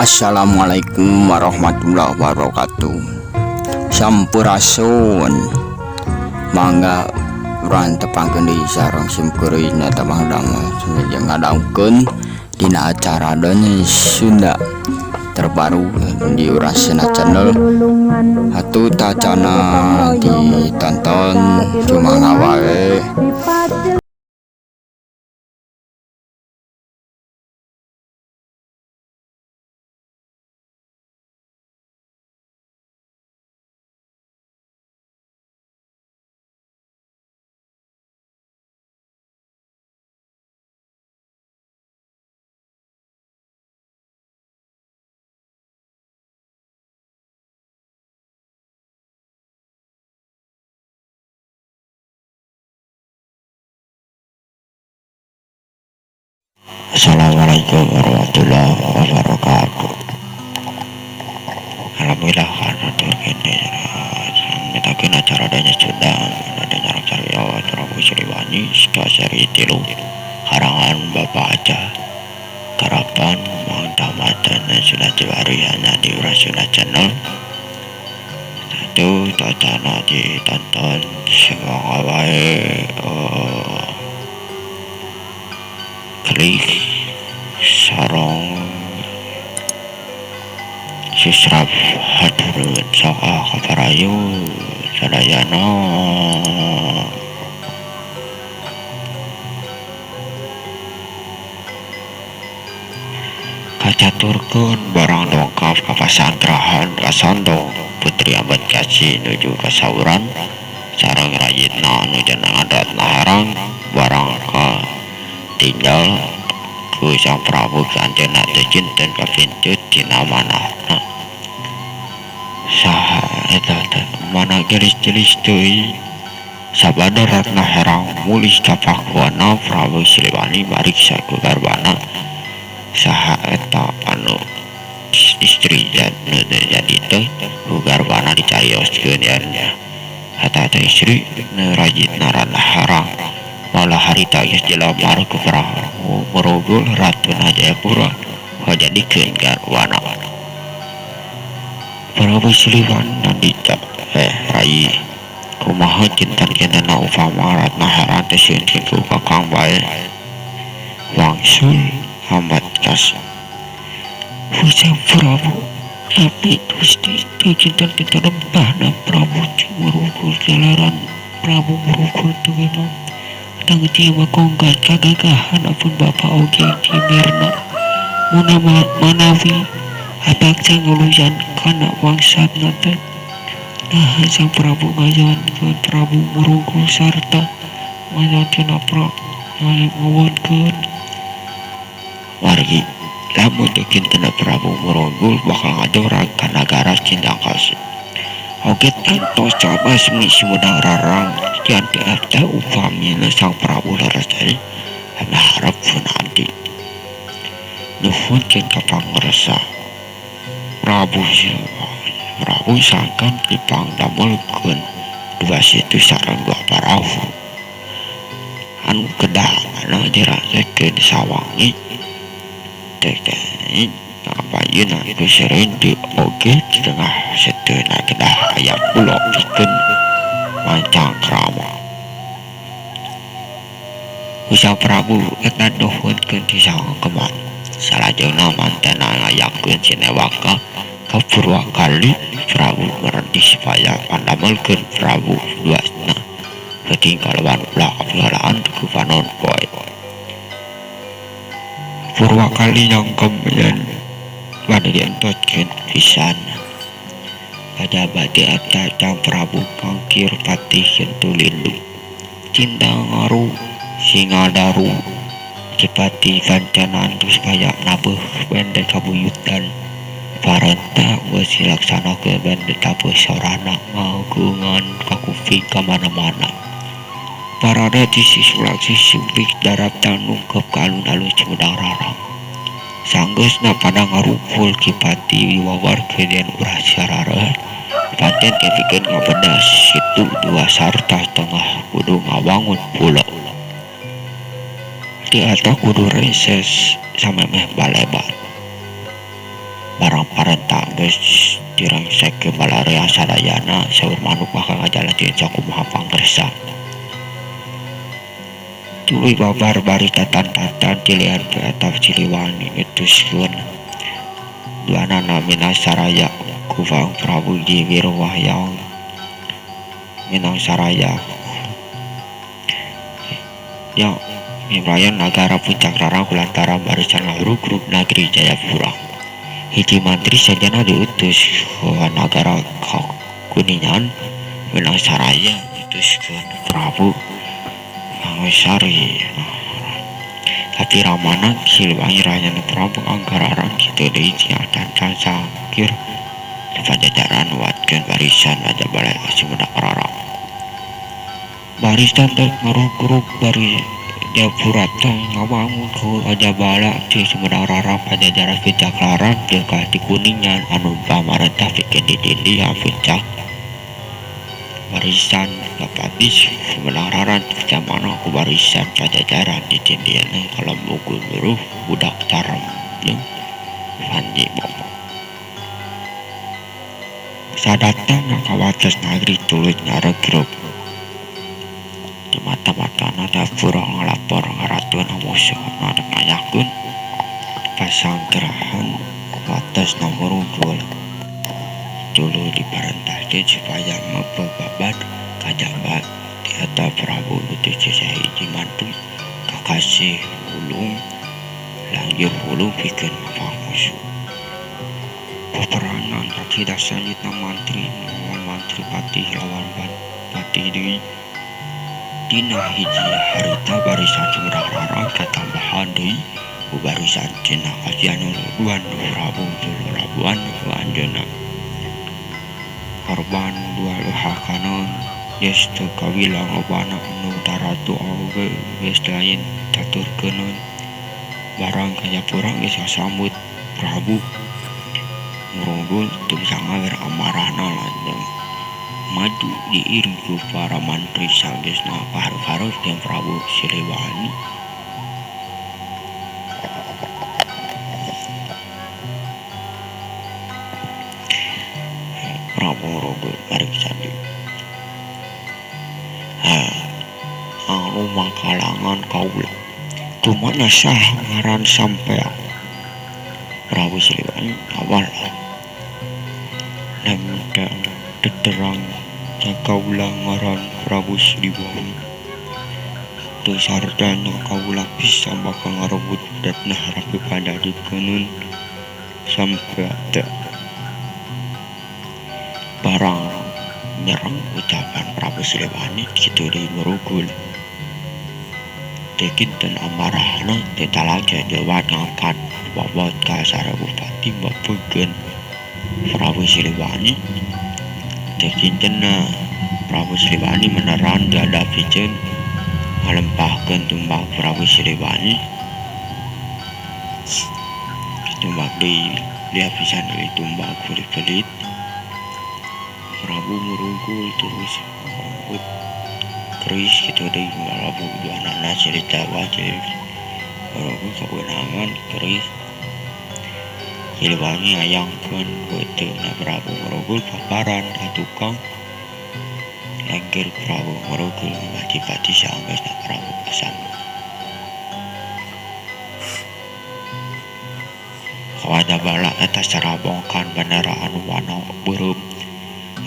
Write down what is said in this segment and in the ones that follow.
Assalamualaikum warahmatullahi wabarakatuh. Sampurasun. Mangga urang tepangkeun deui sareng sim kuring nyaeta Bang Dama sambil ngadangukeun dina acara Dongeng Sunda terbaru di Urasena Channel. Atuh tacana ditonton cuma wae. Assalamualaikum warahmatullahi wabarakatuh. Alhamdulillah hatur kene mitakeun acara Dongeng Sunda anu nyarak carita Prabu Siliwangi ka seri 3 karangan Bapak Aca Karapan Mang Tamatan sudah dibari hanya di Urasuna Channel. Satu tacana ditonton semoga wae klik sareng subscribe hatur nuhun sok ah kaparayu sadayana. Kacaturkeun barang dongkap ka pasanggrahan kasondong Putri Ambedkasi nuju kasauran sareng rayitna anu jenengan Ratna Herang barang katinggal ku Sang Prabu anjeunna teh kinten kapincut tina manahna. Saha eta teh mana geulis-geulis teuing sabada Ratna Herang mulih ka pakuana Prabu Siliwangi mariksa ku garbana saha eta anu istri nu jadi teh ku garbana dicarioskeun yen eta teh istri nu rajitna Ratna Herang. Malah harita geus dilamar ku Prabu Murugul Ratuna Jayapura ngajadikeun garwana. Prabu Siliwangi nandika rai kumaha kinten-kintenna upama Ratna Herang teh sieun ku kakang bae wangsul Ambedkasi. Sang Prabu tapi Gusti teu kinten-kintenna bahna Prabu Murugul jalaran Prabu Murugul teu memang tangti kongkat kagagahan apun bapa oge Ki Mirna manawi abaksa nuluyan kana wangsatna teh. Nah Sang Prabu ngajawankeun Prabu Murugul sarta ngajawankeun ngawankeun wargi lamun teu kintenna Prabu Murugul bakal ngajorag ka nagara Cindangkasih. Oge tangtos cabasmi Sumedang Rarang kian teh upamina Sang Prabu leres teh harep pun abdi. Nuhunkeun ka pangresa Prabu Siliwangi. Prabu sangkan dipangdamelkeun dua situ sareng dua parahu anu kedahna dirasekeun sawangi teh kapayunna ku Serendi oge di tengah seteuna kedah aya pulo pikeun mancangkrama. Ku Sang Prabu eta nuhunkeun ti sangkeman salajengna mantena ngayakeun sinewaka ka Purwakali. Prabu merentih supaya pandamelkeun Prabu duasna peuting kalawan ulah kapihalaan ku panon poe. Purwakali nyangkem yen bade dientoskeun pisan. Kajaba ti eta Sang Prabu ngangkir Patih Kentulindu Cindangaru Singadaru Cipati Pancanan supaya nabeuh bende kabuyutan. Parentah geus dilaksanakeun bende tabuh sorana ngagungan kakuping ka mana-mana. Parade ti sisulaksi sumpik daratan nungkep ka alun-alun Sumedang Rarang. Sanggeusna pada ngarumpul Ki Pati diwawarkeun yen ulah sararea pancen teh pikeun ngabedah situ dua sarta tengah kudu ngawangun pulo. Ti eta kudu reses samemeh balebat. Barang parentah geus direngsekeun balarea sadayana saur manuk bakal ngajalankeun sakumaha pangkersa. Tuluy babar bari tatan-tatan tilian poe eta Siliwangi ngetuskeun duanana minang saraya ku Prabu Wirwahyang minang saraya yang ngimrayan nagara Puncak Rarang kulantaran barisan ngarugrug nagri Jayapura. Hiji mantri sejenna diutus ka nagara Kuningan minang saraya diutuskeun Prabu Mangunsari. Tapi ramana Siliwangi rahayana Prabu Anggararang kitu deui cenah sangkir di Pajajaran nguatkeun barisan Rajabala Sumedang Rarang. Barisan teh ngarugrug bari Jayapura teh ngawangun ku Rajabala ti Sumedang Rarang Pajajaran Puncak Larang jeung ka ti Kuningan anu pamarentah pikeun ditindihan puncak barisan Bapati Sumedang Rarang jamana ku barisan Pajajaran ditindihan kalembung Guruh budak Carem jeung Panji Momo. Sadatangna ka wates nagri tuluy ngaregrug. Di mata-matana Jayapura ngalapor ka ratuna musuhna rek nanyakeun pasanggrahan watesna murugul. Tuluy diparentahkeun supaya meupeut babad kajaba ti eta Prabu ngutus sahiji mantri kakasih wulung langgir wulung pikeun mapang musuh. Peperangan kacida seungitna mantri lawan mantri patih lawan patih deui. Dina hiji harita barisan Sumedang Rarang katambahan deui ku barisan cenah kasihan nuduhan Prabu Lalabuan ku anjeunna. Korban nu diluhakaneun geus teu kabilang lobana nu taratu oge geus lain caturkeuneun. Barang ka Jayapura geus kasambut Prabu Murugul teu bisa ngawer amarahna lanjang maju diiring ku para mantri sageusna kahareup-hareup jeung Prabu Siliwangi. Prabu Murugul mariksa deui. Anu makalangan kaula kumaha saha ngaran sampean? Prabu Siliwangi ngawal nempel teterang kaula ngaran Prabu Siliwangi. Teu sardana kaula bisa bakal ngarebut Ratna Rapi Padadikeunun sampean teh. Barang nyerang ucapan Prabu Siliwangi kitu deui murugul. Teu kinten amarahna teu talage jeuwat ngangkat bobot ka sarabupati meupeutkeun Prabu Siliwangi. Teu kintenna Prabu Siliwangi meneran dihadapiceun ngalempahkeun tumbak Prabu Siliwangi. Tumbak deui dihapisan deui tumbak pelit-pelit. Prabu murugul terus ngarambut keris kitu deui ngalabu duanana cerita wae Murugul kabeunangan keris Siliwangi ngayangkeun beuteungna Prabu Murugul paparan ka tukang lengger Prabu Murugul ngabati-bati saenggeusna Prabu kasambut. Kawajabala eta sarabongkan bendera anu warna beureum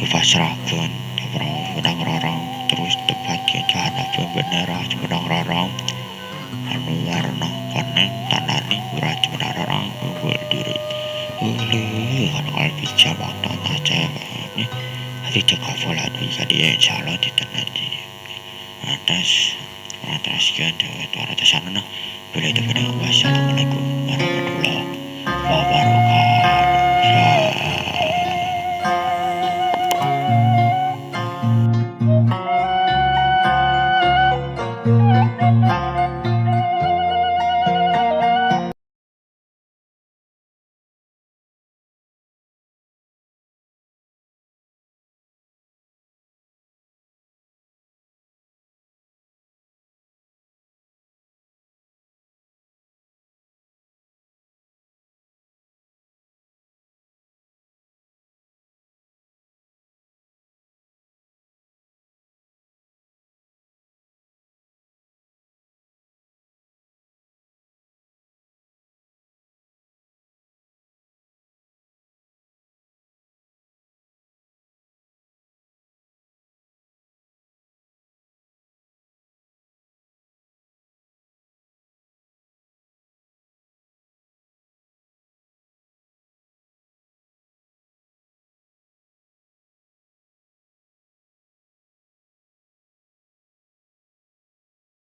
dipasrahkeun ka Prabu Sumedang Rarang terus tepatkeun ka handapeun bendera Sumedang Rarang anu warna koneng tandana urat Sumedang Rarang unggul diri. Euleuh kana pica waktuna cewek hati teu kapola deui ka dieu insyaallah dinten haji atas ataskeun teu waratosanana. Wassalamualaikum warahmatullahi wabarakatuh.